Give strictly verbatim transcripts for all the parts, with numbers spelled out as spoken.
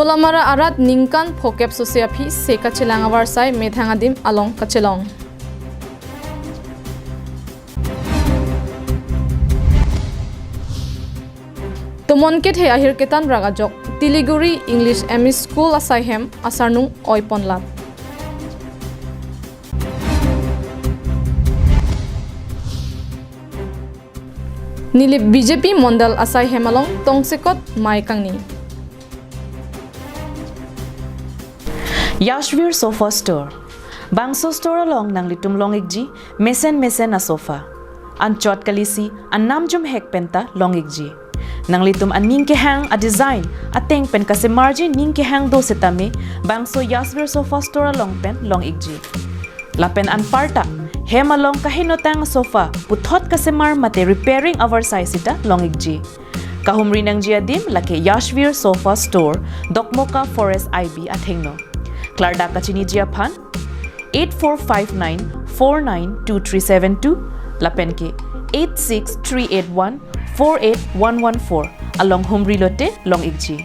Dolamara arat ningkan phokep sose aphi se kachelang avarsai methang adim along kachelong. Tomon kethe ahir ketan rak ajok Tiliguri English M E School asai hem asarnung oiponlap. Nilip B J P Mondal asai hem along tongsekot mei kangni. Yashvir Sofa Store. Bangso store along nanglitum long-ikji mesen mesen asofa. Anchot kalisi anam jumhek penta long-ikji. Nanglitum aning kehang adesign ateng pen kasemarji ning kehang do setame bangso Yashvir Sofa Store along pen long-ikji. Lapen anparta hem along kahenotang sofa puthot kasemar mate repairing avarsai sita long-ikji. Kahumri nangji adim lake Yashvir Sofa Store, Dokmoka Forest I B athengno. Klardak kachiniji aphan eight four five nine four nine two three seven two lapen ke eight six three eight one four eight one one four along humri lote long-ikji.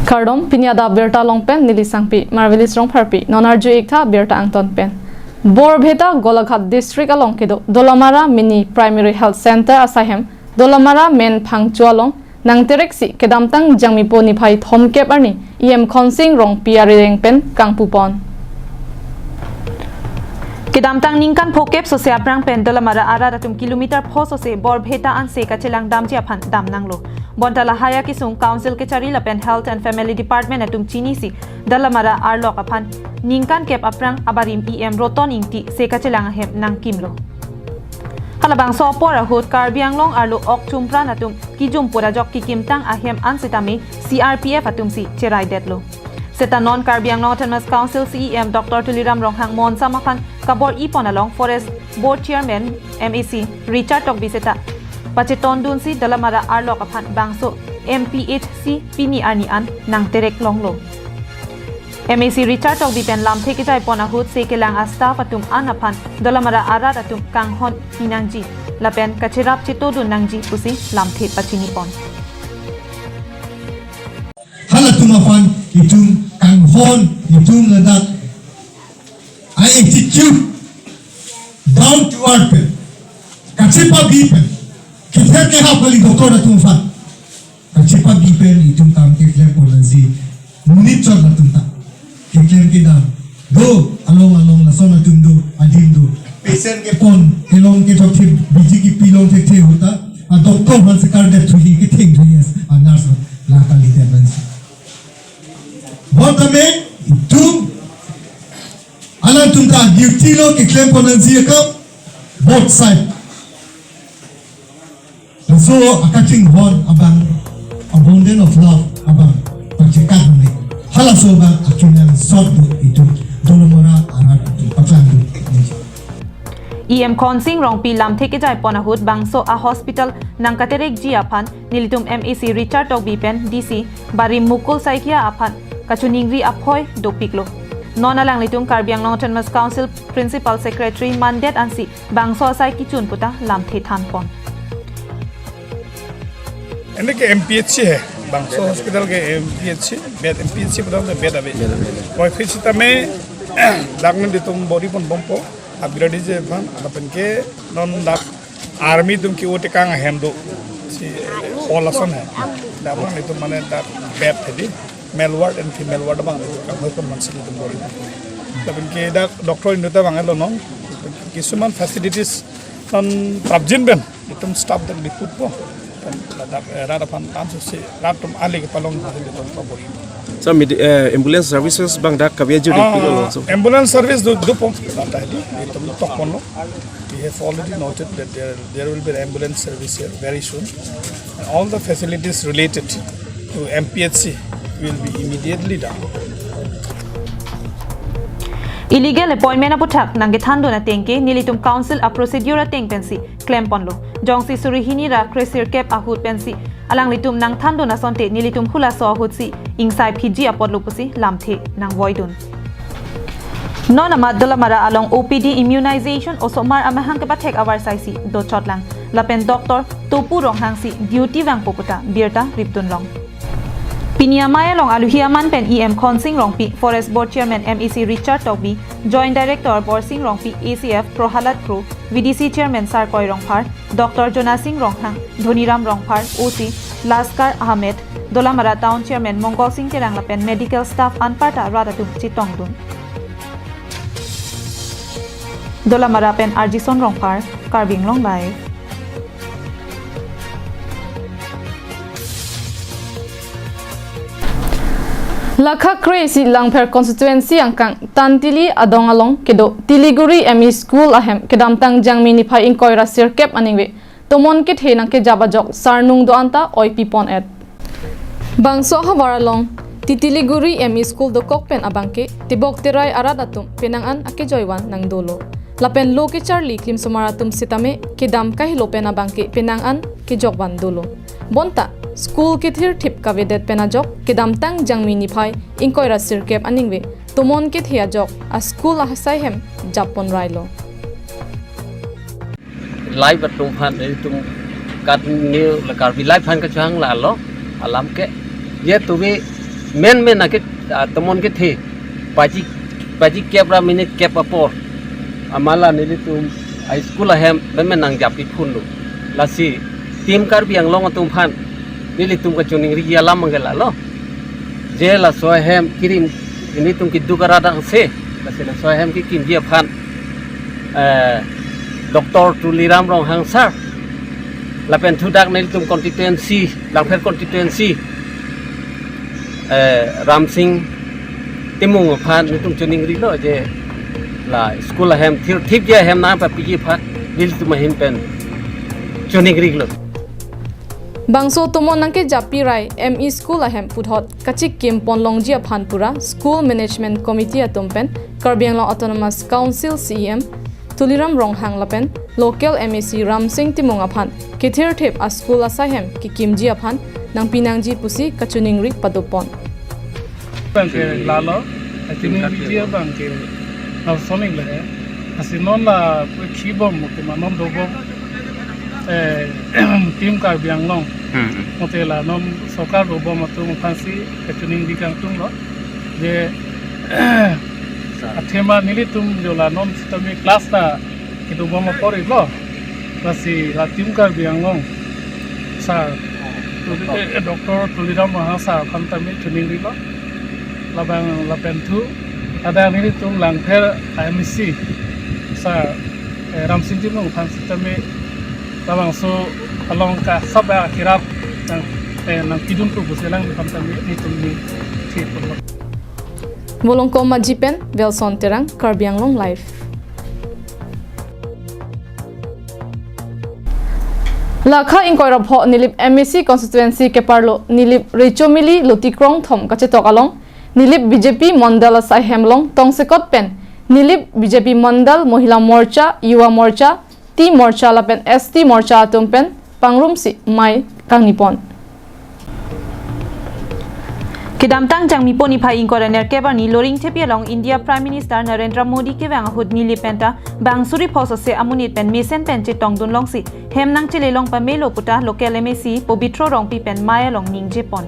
Kardom, pini adap birta along pen neli sangpi Marvelous Rongpharpi. Non arju-iktha birta angton pen. Borpeta Golaghat District along kedo Dolamara Mini Primary Health Center asai hem Dolamara Men Phangcho along nangtereksi kedamtang Jangmipo niphai thomkep arni E M Khonsing Rongpi arereng pen kangpupon. Kedamtang ningkan phokep sose aphrang pen Dolamara arat atum kilometer pho sose Borpeta anse kachelang damji aphan damnanglo. Bonta lahai akesung Council kechari lapen Health and Family Department atum chinisi Dolamara arlok aphan ningkan kep aphrang abarim E M Roton Ingti se kachelang ahem nangkimlo. Halabangso apor ahut Karbi Anglong arlo ok chumpran atum kijum pura jok kikimtang ahem an setame C R P F atumsi cheraidetlo. Seta non Karbi Anglong Autonomous Council C E M Doctor Tuliram Ronghang monsam aphan kabor-ipon along Forest Board Chairman M A C Richard Tokbi seta pachetondunsi Dolamara arlok aphan bangso M P H C pini arni an nangterek longlo. M A C Richard Tokbi pen lamthe kejaipon ahut se kelang a-staff atum an aphan Dolamara arat atum kanghon pinangji lapen kacherap chetodun nangji pusi lamthe pachinipon. Halatum aphan itum kanghon, itum ladak a-attitude down to earth pen, kachepabi pen, kethe kehap kali doctor atum aphan. Kachepabi pen itum kam keklempon nangji, monit chot atum ta keklem kedam do, along along lason atum do, adim do. Patient kepon kelong kethok the, biji kepi long thekthe ahut ta a-doctor aphan se kardet thuji, ketheng thuji, a-nurse la kalidet nangji. Bonta me itum alangtum ta duty lo keklempon nangji akam both side. Laso akachinghon abang, abundant of love abang pachekat nangji. Halaso abang akenangsot do itum Dolamara arat atum paklang do. E M Khonsing Rongpi lamthe kejaipon ahut bangso a-hospital nangkaterekji aphan nelitum M A C Richard Tokbi pen D C Barim Mukul Saikia aphan kachiningri aphoi dopiklo. Non alanglitum Karbi Anglong Autonomous Council Principal Secretary mandet ansi bangso asai kichun puta lamthe thanpon. Enke M P H C hai, bangso hospital ke M P H C, bed M P H C puta bed ave. Koi phit sitame dak nelitum bor-iponbompo, upgrade ji aphan, lapen ke non dak army atum ke-o tekang ahem do, si hall ason hai. Dak aphan itum mane dak bed hedi, male ward and female ward abang itum kanghon mansi itum bor-i. Lapen ke dak doctor inut ta bang-elo non, kisuman facilities non prapjin pen itum staff dak diputpo. Pen ladak, eh, rat aphan tam sose, rat atum ale kepalong itum pabor-i. So, medi-, eh, ambulance services abang dak kave juri Ah, pilo so. Ambulance service do, dopo, dak hedi itum tokponlo. We have already noted that there, there will be an ambulance service here very soon. And all the facilities related to M P H C will be immediately done. Illegal appointment aputhak nangkethandun ateng ke nelitum council a-procedure ateng pensi klemponlo. Jongsi suri hini ra kre sirkep ahut pensi alanglitum nangthandun asonte nelitum hulaso ahutsi ingsai phiji apotlo pusi lamthe nangvoidun. Non amat Dolamara along O P D immunization osomar amahang kepathek avarsaisi dochotlang. Lapen Doctor Topu Ronghangsi duty vangpo puta birta ripdunlong. Pini amei along aluhi aman pen E M Khonsing Rongpi, Forest Board Chairman M A C Richard Tokbi, Joint Director Borsing Rongpi, A C F Prohalad Kro, V D C Chairman Sarkoi Rongphar, Doctor Jonasing Ronghang, Dhoniram Rongphar, O C Laskar Ahmed, Dolamara Town Chairman Mongkol Sing Terang lapen medical staff anparta rat atum chetongdun. Dolamara pen Arjison Rongphar, Karbi Anglong Live. Lakha kre-isi Langpher constituency angkang Tantili adong along kedo Tiliguri M E School ahem kedamtang Jangmi niphai ingkoi ra sirkep aningve tomon kethe nangkejap ajok sarnung do-an ta oipi pon-et. Bangso ahavar along Titiliguri M E School dokok pen abangke tebok terai arat atum penang an akejoivan nangdolo. Lapen lo kecharli klimsomar atum sitame kedam kahelo pen abangke penang an kejokvan dolo. Bonta school kethirthip kavedet pen ajok kedamtang Jangmi niphai ingkoi ra sirkep aningve tomon kethe ajok a school asai hem jap ponrailo. Live atum aphan, eh, atum kat new la Karbi Live aphan kachehang lalo alam ke. Ye tuve men men ake, ah, tomon kethe paji, paji kep ra minute kep apor amala nelitum a school ahem men men nangjappi phunlo. Lasi Team Karbi Anglong atum aphan nelitum kachiningri alam ke lalo. Je laso ahem kirim nelitum keduk arat angse, lasi laso ahem kekimji aphan, eh, Doctor Tuliram Ronghang sir, lapen thudak nelitum constituency, Langpher constituency, eh, Ramsing Timung aphan nelitum chiningrilo je la school ahem thirthip je ahem nangpapiji aphan nelitum ahin pen chiningrilo. Bangso tomon nangkejappi rai M E school ahem puthot kachikim ponlongji aphan pura School Management Committee atum pen Karbi Anglong Autonomous Council C E M Tuliram Ronghang lapen local M A C Ramsing Timung aphan kethirthip a school asai hem kekimji aphan nangpi nangji pusi kachiningri padopon. Abangke lalo, kachiningri abangke nang soning le. Lasi non la kebom ke ma non dobom, eh, Team Karbi Anglong. Hmm, hmm. Mote la non sorkar dobom atum aphansi kachiningri kangtunglo. Je athema nelitum jo la non sitame class ta kedobom apor-iklo. Lasi la Team Karbi Anglong sir, Tuli-, eh, Doctor Tuliram Ronghang sir aphan tame chiningrilo. Labang lapen thu, ada nelitum Langpher M A C sir, eh, Ramsing Timung aphan sitame labangso along ka sab akirap nang, eh, nangpidun pu pusi alangphan tame nelitum ni thik pulo. Volongkom Maji pen Wilson Terang, Karbi Anglong Live. Lakha ingkoi ra pho Nilip M A C constituency keparlo Nilip Rechomili Loti Krongthom kachetok along Nilip B J P Mondal asai hem along tongsekot pen Nilip B J P Mondal Mohila Morcha, Yuva Morcha, T Morcha lapen S T Morcha atum pen pangrumsi mei kangni pon. Kedamtang Jangmi niphai ingkoi ra nerkep arni Loringthepi along India Prime Minister Narendra Modi kevang ahut Nilip pen ta bang suri pho sose amonit pen mesen pen chetongdun longsi hem nangchele long pamelo puta local M A C Pobitro Rongpi pen mei along ningje pon.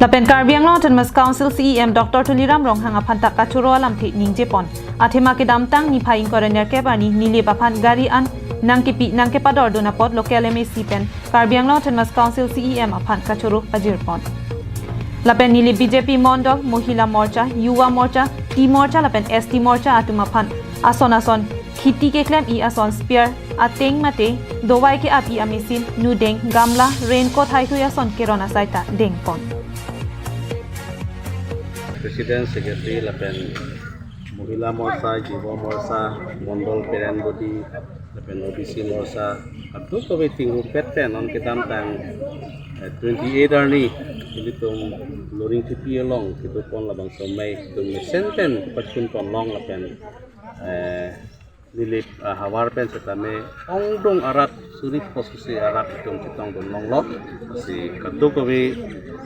Lapen Karbi Anglong Autonomous Council C E M Doctor Tuliram Ronghang aphan ta kachoro alamthe ningje pon. Athema kedamtang niphai ingkoi ra nerkep arni Nilip aphan gari an nangkepi nangkepadordun apot local M A C pen Karbi Anglong Autonomous Council C E M aphan kachoro pajir pon. Lapen Nilip B J P Mondal, Mohila Morcha, Yuva Morcha, T Morcha lapen S T Morcha atum aphan ason ason kheti keklem-i ason spear ateng mate dovai ke-ap-i a-machine, nudeng, gamla, raincoat haihui ason keron asai ta deng pon. President, Secretary lapen Mohila Morcha, Yuva Morcha, Mondal Parent Body lapen O B C Morcha, kadokave tingrumpet pen non kedamtang, eh, twenty-eight arni ilitum Loringthepi along kedopon labangso mei tum mesen pen pachun ponlong lapen, eh, Nilip, ah, havar pen setame ongdung arat suri pho sose arat itum chetongdun longlo. Si kadokave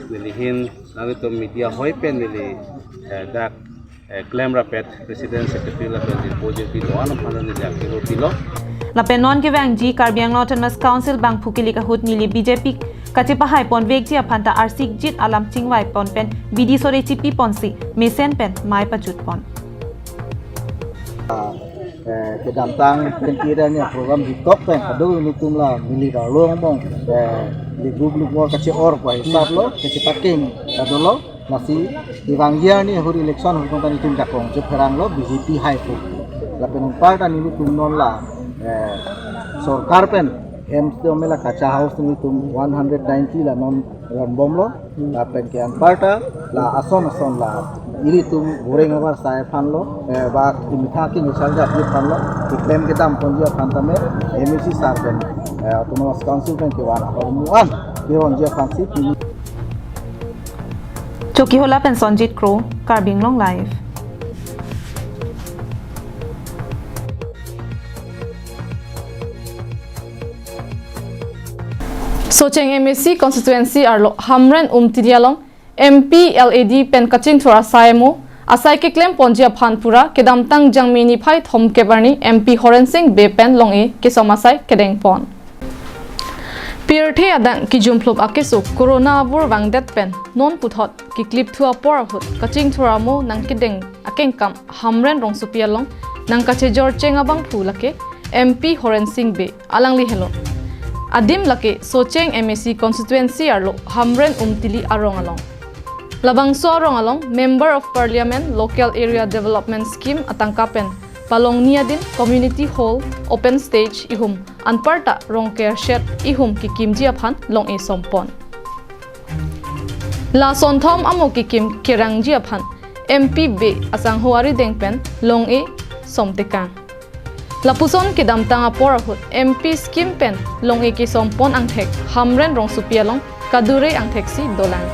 nelihin nanglitum media hoi pen neli, eh, dak, eh, klem rapet President, Secretary lapen Dirpo Jirpi do-an aphan neli dak kilo pilo. Lapen non kevangji Karbi Anglong Autonomous Council bangphu kilik ahut Nilip B J P Kachepahai ponvekji aphanta arsikjit alam chingvai pon pen bidi sore chipi ponsi mesen pen mei pajut pon. Eh, kedamtang penti ra ni program dikok pen kadokave nelitum la milik arlo mong, eh, ligrup lukmor kache-or pa hisap lo, kachepaking kadolo, lasi kevangji arni ahut election ahut tong ta nelitum jakong chepherang lo B J P hai pu. Lapen anparta nelitum non la, eh, sorkar pen hem sitame la kacha house nelitum one hundred ninety la non rambom lo. Lapen ke anparta la ason ason la ilitum goreng avarsai aphan lo, eh, ba imitha king isal jati aphan lo, keklem kedam ponji aphan tame M A C sar pen, eh, Autonomous Council pen kevan aphan muan kevanji aphansi pini. Chokihola pen Sonjit Kro, Karbi Anglong Live. Socheng M A C constituency arlo Hamren Umtili along M P L A D pen kachingthur asai amo asai keklem ponji aphan pura kedamtang Jangmi niphai thomkep arni M P Horen Sing Bey pen long-e kesom asai kedeng pon. Pirthe adang kijumphlup akeso corona avur vangdet pen non puthot kiklipthu apor ahut kachingthur amo nangkedeng akengkam Hamren rongsopi along nangkachejor cheng abangphu lake M P Horen Sing Bey alangli helo. Adim lake Socheng M A C constituency arlo Hamren Umtili arong along. Labangso arong along Member of Parliament Local Area Development Scheme atangka pen palongni adim community hall, open stage ihum anparta Rongker shed ihum kekimji aphan long-e som pon. La sonthom amo kekim kerangji aphan M P Bey asangho arideng pen long-e som tekang. Lapuson kedamtang apor ahut M P scheme pen long-e kesom pon angthek Hamren rongsopi along kadure angtheksi dolang.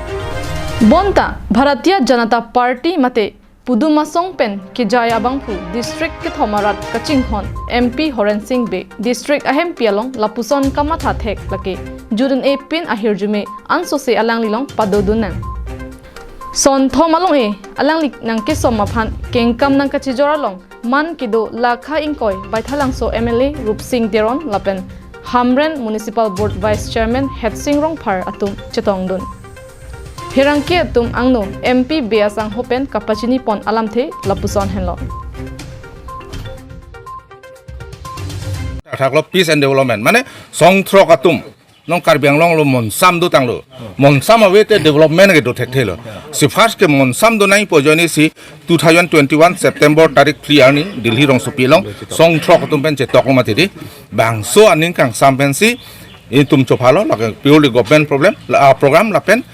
Bonta Bharatiya Janata Party mate Pudum Asong pen kejai abangphu district kethom arat kachinghon M P Horen Sing Bey district ahempi along lapuson kamatha thek lake jut un-e pin ahirjume ansose alanglilong padodun nang. Sonthom along-e alangli nangkesom aphan kengkam nangkachejor along man kedo lakha ingkoi Baithalangso M L A Rupsing Teron lapen Hamren Municipal Board Vice Chairman Hetsing Rongphar atum chetongdun. Pherangke atum angno M P Bey asangho pen kapachini pon alamthe lapuson henlo. Thaklo peace and development. Mane songthrok atum non Karbi Anglong lo monsam dotanglo. Monsam ave te development ke do thekthelo. Si first ke monsam do nangpo ajoine si two thousand twenty-one September tarik phli arni Delhi rongsopi along songthrok atum pen chetok lo mati di. Bangso aning kangsam pensi itum chophalo lake purely government problem, la, ah, program lapen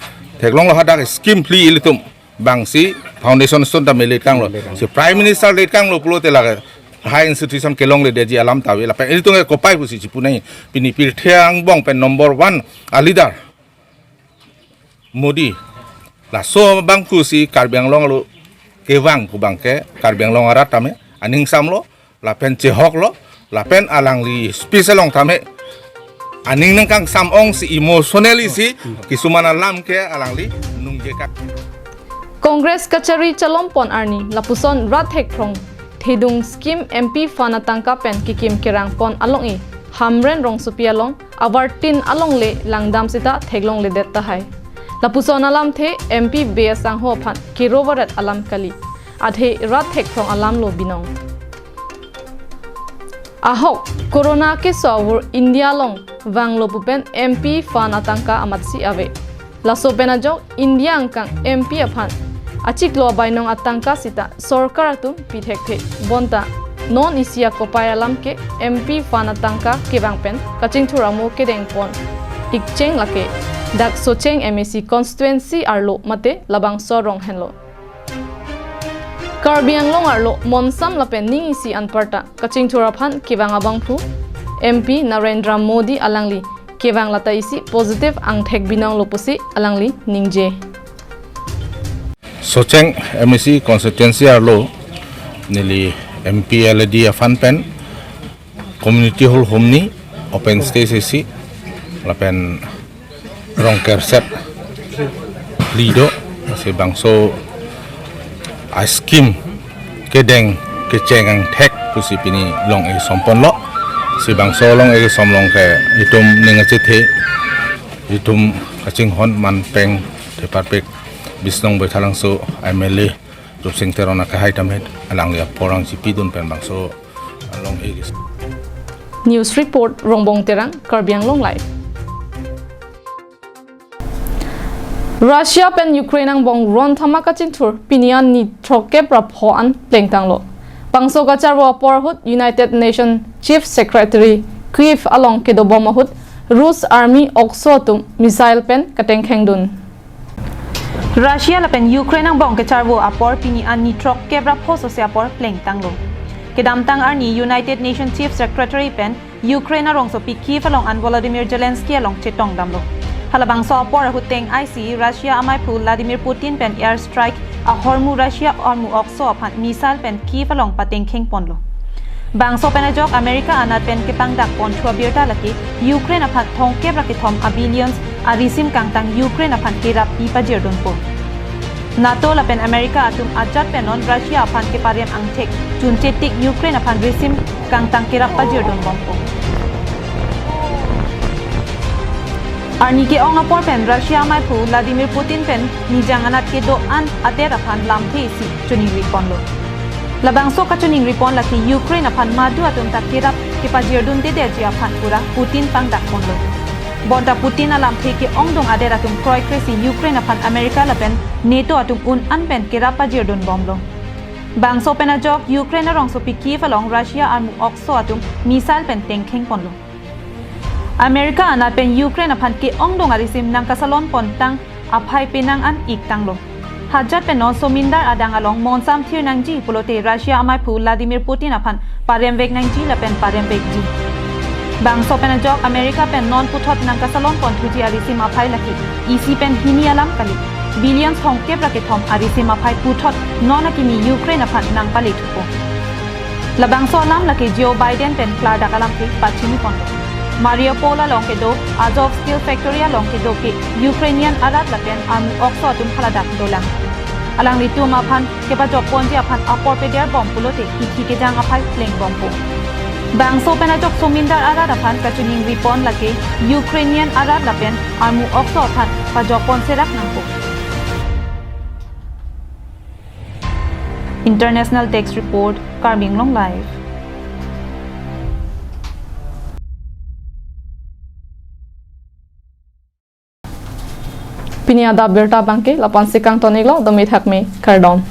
theklonglo hadak scheme phli ilitum bangsi foundation stone ta melet kanglo. Si Prime Minister let kanglo pulote lake high institution kelongledetji alam ta ave lapen ilitum ke kopai pusi chipu nai. Pini pirthe angbong pen number one a leader Modi. Laso abangphu si Karbi Anglong lo kevang pu abangke Karbi Anglong arat tame aning samlo lapen chehoklo lapen alangli speech along tame aning nangkangsam ongsi emotionally si kisuman alam ke alangli nungjekat. Congress kachari chalom pon arni lapuson rat thekphrong thedung scheme M P fund atangka pen kekim kerang pon along-e Hamren rongsopi along avartin alongle langdam seta theklongledet tahai. Lapuson alamthe M P Bey asangho aphan kirovaret alam kali. Athe rat thekphrong alamlo binong. Ahok corona keso avur India along vanglo pupen M P fund atangka amatsi ave. Laso pen ajok India angkang M P aphan achiklo abainong atangka sita sorkar atum pithekthe bonta non isi akopai alam ke M P fund atangka kevang pen kachingthur amo kedeng pon ikcheng lake dak Socheng M A C constituency arlo mate labangso arong henlo. Karbi Anglong arlo monsam lapen ning isi anparta kachingthur aphan kevang abangphu M P Narendra Modi alangli kevang lata isi positive angthek binonglo pusi alangli ningje. Socheng M A C constituency arlo neli M P L A D aphan pen community hall humni open stage isi lapen Rongker shed phli do si bangso a scheme kedeng kecheng angthek pusi pini long-e som ponlo. Si bangso long-e som along ke itum ning achethe Itum kachinghon manpeng teparpek Bisnong Baithalangso M L A Rupsing Teron akehai tame alangli apor nangchipidun pen bangso along egis. News report, Rongbong Terang, Karbi Anglong Live. Russia pen Ukraine angbong ron thama kachinthur pini an ni throkkep ra pho an plengtanglo. Bangso kacharvo apor ahut United Nations Chief Secretary Kyiv along kedobom ahut Rus Army okso atum missile pen katengkhengdun. Russia lapen Ukraine angbong kacharvo apor pini an ni throkkep ra pho sose apor plengtanglo. Kedamtang arni United Nations Chief Secretary pen Ukraine arongsopi Kyiv along an Volodymyr Zelensky along chetongdamlo. Halabangso apor ahut teng-ai si Russia amaiphu Vladimir Putin pen air strike ahormu Russia armu okso aphan missile pen Kyiv along patengkhengponlo. Bangso pen ajok America anat pen kepangdakponthu abirta lake Ukraine aphan thomkep ra kethom a billions arisim kangtang Ukraine aphan kerap pi pajirdunpo. NATO lapen America atum ajat pen non Russia aphan keparem angthek chunche tik Ukraine aphan risim kangtang kerap pajirdunbompo. Arni ke-ong apor pen Russia amaiphu Vladimir Putin pen nijang anat kedo-an adet aphan lamthe isi choningriponlo. Labangso kachoningripon lake Ukraine aphan madu atum ta kerap kepajirdundedetji aphan pura Putin pangdakponlo. Bonta Putin alamthe ke-ongdung adet atum kroikre si Ukraine aphan America lapen NATO atum un-an pen kerap pajirdunbomlo. Bangso pen ajok Ukraine arongsopi Kyiv along Russia armu okso atum missile pen tengkhengponlo. America anat pen Ukraine aphan ke-ongdung arisim nangkasalonpontang aphai penang an iktanglo. Hajat pen non somindar adang along monsam thirnangji pulote Russia amaiphu Vladimir Putin aphan paremveknangji lapen paremvekji. Bangso pen ajok America pen non puthot nangkasalonponthuji arisim aphai lake isi pen hini alam kali. Billions thomkep ra kethom arisim aphai puthot non akimi Ukraine aphan nangpalethupo. Labangso alam lake Joe Biden pen klardak alamthe pachiniponlo. Mariupol along kedo Azov Steel Factory along kedo ke Ukrainian arat lapen armu okso atum haladak dolang. Alanglitum aphan kepajokponji aphan apor pederbom pulote kithi kejang aphai plengbompo. Bangso pen ajok somindar arat aphan kachoningripon lake Ukrainian arat lapen armu okso aphan pajokpon serak nangpo. International Desk Report, Karbi Anglong Live. Pini adap birta abangke lapu-an si kangton-iklo, dome thakme, kardom.